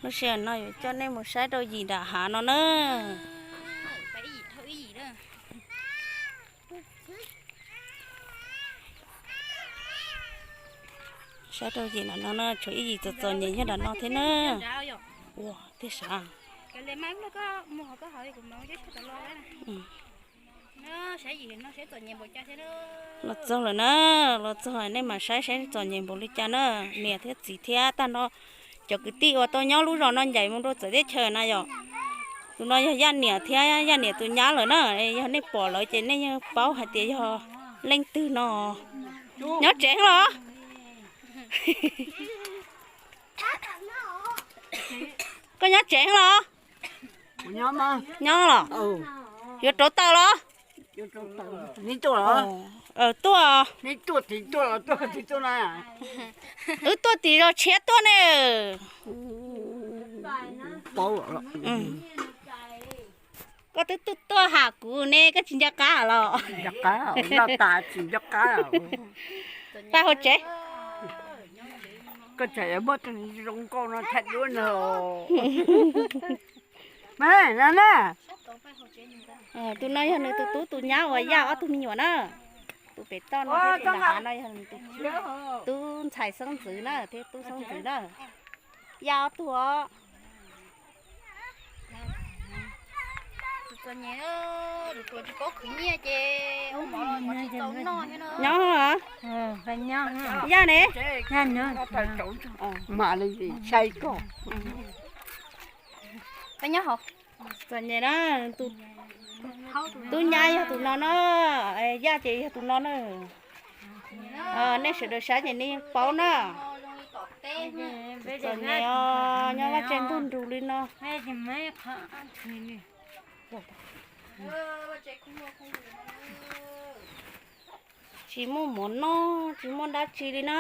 Lub sij hawm no yuav coj nej mus saib rau yim nram hav no na. Saib rau yim nram no na, tshuav ib yim txom txom nyem nyob nram no thiab na. Ua tiag sav. Los txog lawm na, los txog lawm nej mam saib saib txom nyem npaum li cas na, niam thiab txiv thiab tag nrho. Cov kwv tij uas tau nyob lub zos no ncaim mus rau txawv teb chaws na yom. Tus no yog Yaj niam thiab Yaj niam tus nyab lawm na, yog nej pom lawv ces nej yeej paub hais tias yog leej twg no. Nyob tsev los? Koj nyob tsev los? Nyob los? Yuav rauv taws los? Tuaj. Wb tuaj tim zos tshiab tuaj ne. Koj twb tuaj tuaj ham kuv ne, koj tsis nco qab los? Pab hauv tsev. Koj tseem muab zoo nkauj no thaij duab no. Tus no yog nws tus tub tus nyab uas Yaj ob tug me nyuam na. Tus pem toj no thiab tus nram hav no yog nws tus tub ntxhais xeeb ntxwv na thiab tub xeeb ntxwv na. Yaj ob tug os. Nyob, Yaj ne. Txom nyem na, tub nyab yog tus no na, Yaj ces yog tus no na. Nej sawv daws saib ces nej yeej paub na. Txom nyem os, nyob vaj tsev ntuj nrug li no. Tsis muaj mov noj, tsis muaj dab tsi li na.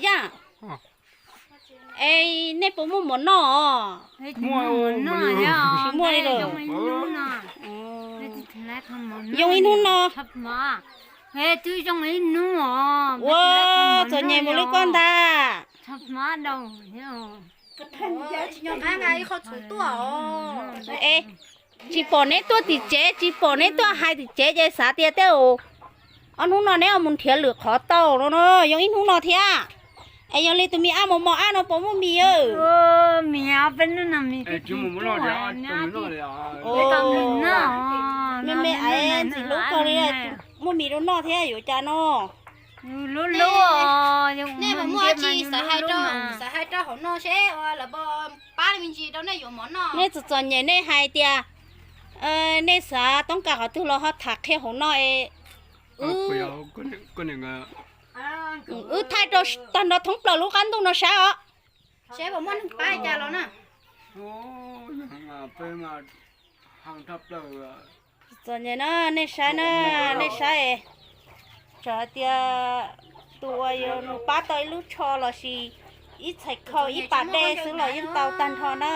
Yaj, es nej puas muaj mov noj? Tsis muaj li los? Yoo ib hnub no. Ua, txom nyem mus li koj ntag. Tsis pom neb tuaj tim tsev, tsis pom neb tuaj hais tim tsev ces xav tias tej zaum ob hnub no neb mus nrhiav lwm qhov tau no no, yoo ib hnub no thiab. Es yog li tus me ab mos mos ab no puas muaj mis? Me me ntxim hlub kawg li, muaj mis rau noj thiab yuav cas no. Nej puas muaj dab tsi xav hais rau hauv no seb lawv puas pab me ntsis rau nej yuav mov noj? Nej txom txom nyem nej hais tias nej xav toob kas qhov twg los ho tham qhia hauv no es wb thaij rau tag nrho thoob plaws lub qab ntuj no saib os. Seb puas muaj neeg pab cas los na. Txom nyem na, nej saib na, nej saib. Txawm hais tias tus uas yus pab tau ib lub tsho lossis ib txhais khau ib pas dej xwb los yeej tau tag nrho na.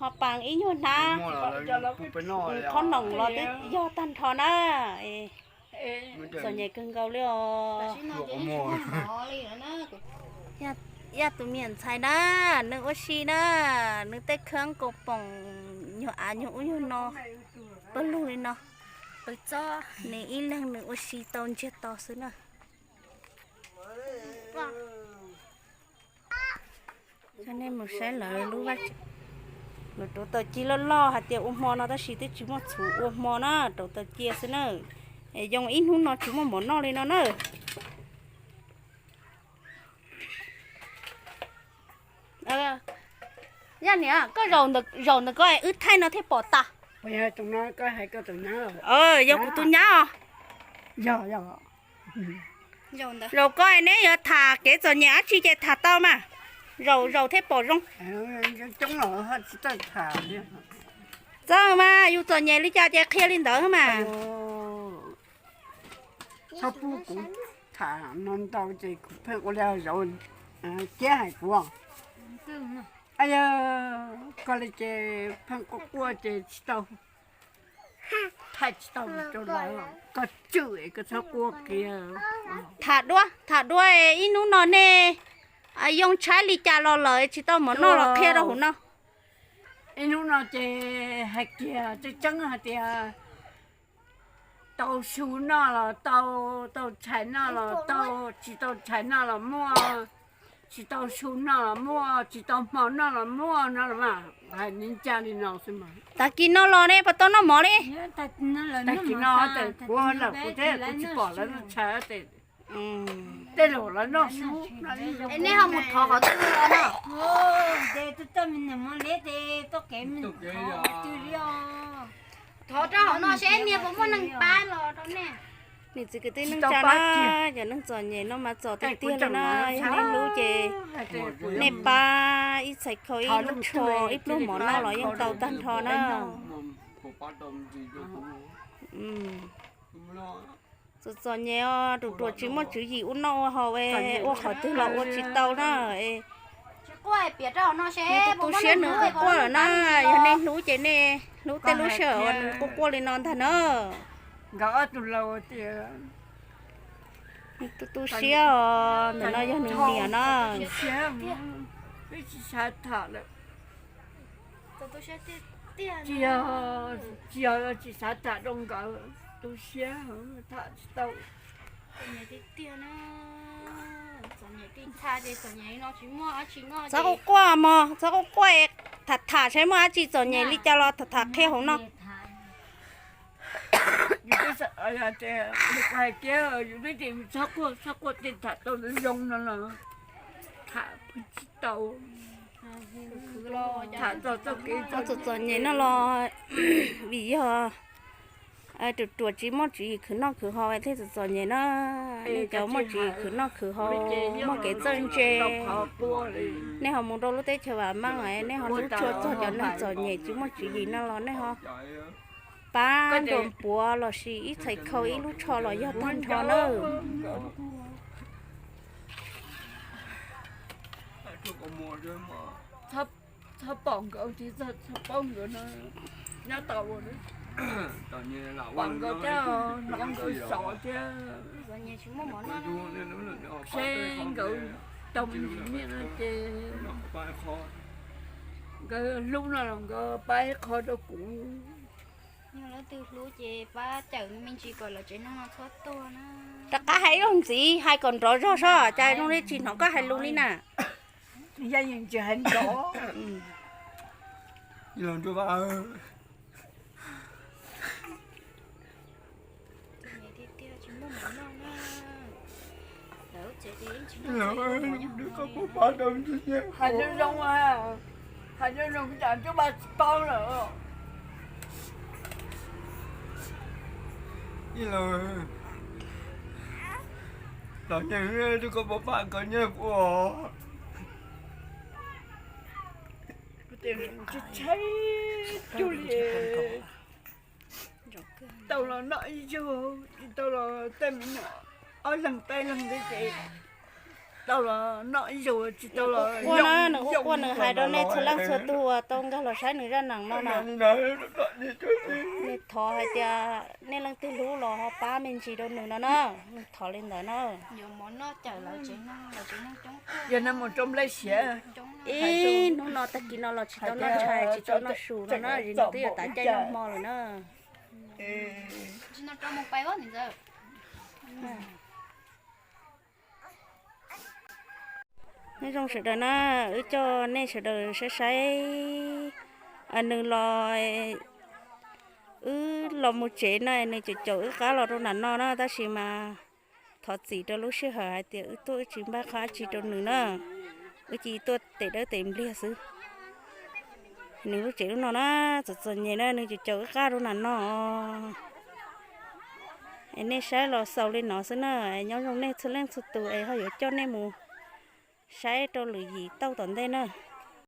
Ho pas ib nyuag hnab, qhob noom los twb yog tag nrho na. Txom nyem kawg nkaus li os. Yaj tus me ntxhais na, nws ua si na, nws tej khab kaus poom nyuag av nyuag ub nyuag no pawg lug li no. Nws ib leeg nws ua si tau ntsiag to xwb na. Coj nej mus saib lawv lub vaj tsev. Lawv rauv taws ci loj loj hais tias ua hmo no tab sis twb tsis muaj txhuv ua hmo na, rauv taws cia xwb na. Yoo ib hnub no tsis muaj mov noj li no na. Yaj niam, koj zaum ntawm koj wb thaij no thiaj pom tas. Yog kuv tus nyab os. Zaum koj neb yuav tham kev txom nyem dab tsi ces tham tau mas. Zaum zaum thiaj pom zoo. Txawj mas, yus txom nyem li cas ces qhia li ntawd mas. Txhob pub kuv tham no ntau ces kuv pheej ua li zaum kiab hais kuv. Yog koj li ces pheej quaj quaj ces tsis tau. Thaij tsis tau rau lawv, koj tswm koj txhob quaj kiag. Tham dua, tham dua, ib hnub no nej yoo tshaib li cas los lawm tsis tau mov noj los qhia rau hauv no. Ib hnub no ces hais kiag tseeb tseeb hais tias tau su noj los tau, tau tshais noj los tau, tsis tau tshais noj los muaj, tsis tau su noj los muaj, tsis tau hmo noj los muaj no los mas, hais ncaj li no xwb mas. Tag kis no los ne puas tau noj mov li? Tag kis no ces kuv lawm kuv thiab kuv tsis pom lawv noj tshais ces tej zaum lawv noj su. Nej ho mus thov qhov twg los no? Thov rau hauv no seb niag puas muaj neeg pab los rau nej. Niam txiv kwv tij neej tsa na, cov neeg txom nyem no mas txom tiag tiag li na, yog nej hlub ces nej pab ib txhais khau ib lub tsho ib pluag mov noj los yeej tau tag nrho na. Txom txom nyem os, ruam ruam tsis muaj tswv yim ua noj ua haus, ua qhov twg los ua tsis tau na. Nws tu tu siab nws quaj quaj lawm na, yog nej hlub ces nej hlub tej lub sij hawm uas nws quaj quaj li no ntag na. Nkawd ob tug laus tias, nws tu tu siab os, ntawm no yog nws niam na. Peb tsis xav tham lawm. Tsis yog, tsis yog tsis xav tham rau nkawd, tu siab tham tsis tau. Txhob quaj quaj mog, txhob quaj quaj, tham tham saib muaj dab tsi txom nyem li cas los tham tham qhia hauv no. Yus twb hais tias, yus twb tias txhob quaj, txhob quaj, tej tham tau zoo no los tham tsis tau. Tham txog txoj kev txom txom nyem no los vim yog ruam ruam tsis muaj tswv yim khwv noj khwv haus thiaj txom txom nyem na. Nej cov muaj tswv yim khwv noj khwv haus, muaj kev txawj ntse, nej ho mus rau lub teb chaws vam meej, nej ho hlub tshua txog cov neeg txom nyem tsis muaj tswv yim no los nej ho pab nruas puav lossis ib txhais khau ib lub tsho los yog tag nrho nawb. Txhob pom nkawd thiab txhob paub nkawd no, nyob tau ua pom nkawd thiab hnov nkawd xov thiab seb nkawd tau me ntsis nyiaj no ces nkawd hlub no los nkawd pab ib qho rau kuv. Yog leej twg hlub ces pab cawm me ntsis kom lawv tsev neeg no txhob tuag na. Rov qab hais ib zaug ntxiv, hais kom nrov zog soj, cas zoo li tsis hnov koj hais lus li na. Yaj yeej tsis hais nrov. Hais zoo zoo, hais zoo zoo, kuv cas twb pab tsis paub lawm. Los nyeej, twb koj pab pab koj nyeej ua. Tshaib cug li. Tau los noj ib zaug, tsis tau los tej me nyuam ob leeg peb leeg thiab ces tau los noj ib zaug, tsis tau los quaj na, nws quaj quaj nws hais rau nej txhua leej txhua tus uas tau nkag los saib nws zaj neem no na. Nws thov hais tias nej leej twg hlub los ho pab me ntsis rau nws no na, nws thov li ntawd na. Yog nws mus rau nplej siav, ib hnub no tag kis no los tsis tau noj tshais tsis tau noj su no na, vim nws twb yuav tav caij noj hmo lawm na. Nyob zoo sawv daws na, wb coj nej sawv daws saib saib, nws los, wb los mus tsev no nws caum caum wb qab los rau nram no na, tab sis mas thov txim rau lub sij hawm hais tias wb tuaj wb tsis npaj qhov dab tsi rau nws na, wb cia tuaj tes dawb tes npliag xwb. Nws lub tsev lub no na, txom txom nyem na, nws caum caum wb qab rau nram no. Es nej saib los xaus li no xwb na, nyob zoo nej txhua leej txhua tus es ho yuav coj nej mus saib rau lwm yim tauj tom ntej na.